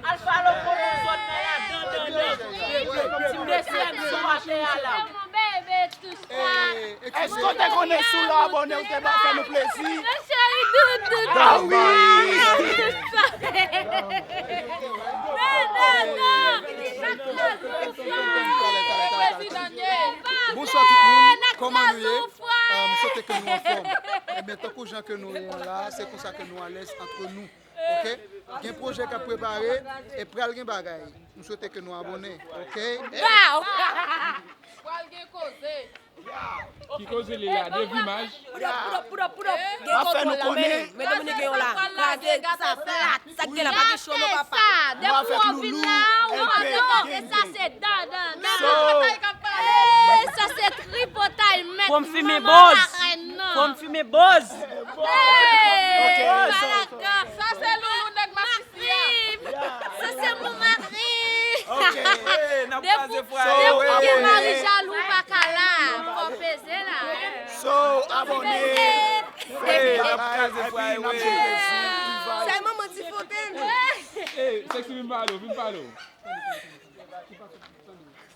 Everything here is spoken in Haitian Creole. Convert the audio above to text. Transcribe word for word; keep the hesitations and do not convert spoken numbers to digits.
Al falo konnen zòn nan la, dan, dan, dan. Ti mesye m sou atè a la. Èske w te konnen si w la abòne, ou te ba fè nou plezi? Ah wi! Bonswa tout moun, kòman nou ye? M swete ke nou anfòm. Ebyen, tankou jan ke nou ye an la, se konsa ke nou alèz antre nou. Ok? Gen pwojè k ap prepare e pral gen bagay. M swete ke nou abòne. Ok? Pral gen koze. Ki koze li la? De vimaj? Poudòp, poudòp, poudòp, poudòp. Gen kòkòl la, men men dominiken yo la. Kraze sa plat. Sa k gen la, pa gen cho non, papa. Depi w vin la, ou tande ke sa se dan, dan, dan. Sa se tripotay mèt. Fò m fimen bòz. Fò m fimen bòz. Sa se loulou nèg masisi a. Sa se mon mari. Depi w gen mari jalou, ou pa ka la. Fò peze la. So, abòne. Hey, n ap kraze fwa yo. Se manman Ti Fontenn. Hey, sexy, vin pale w, vin pale w.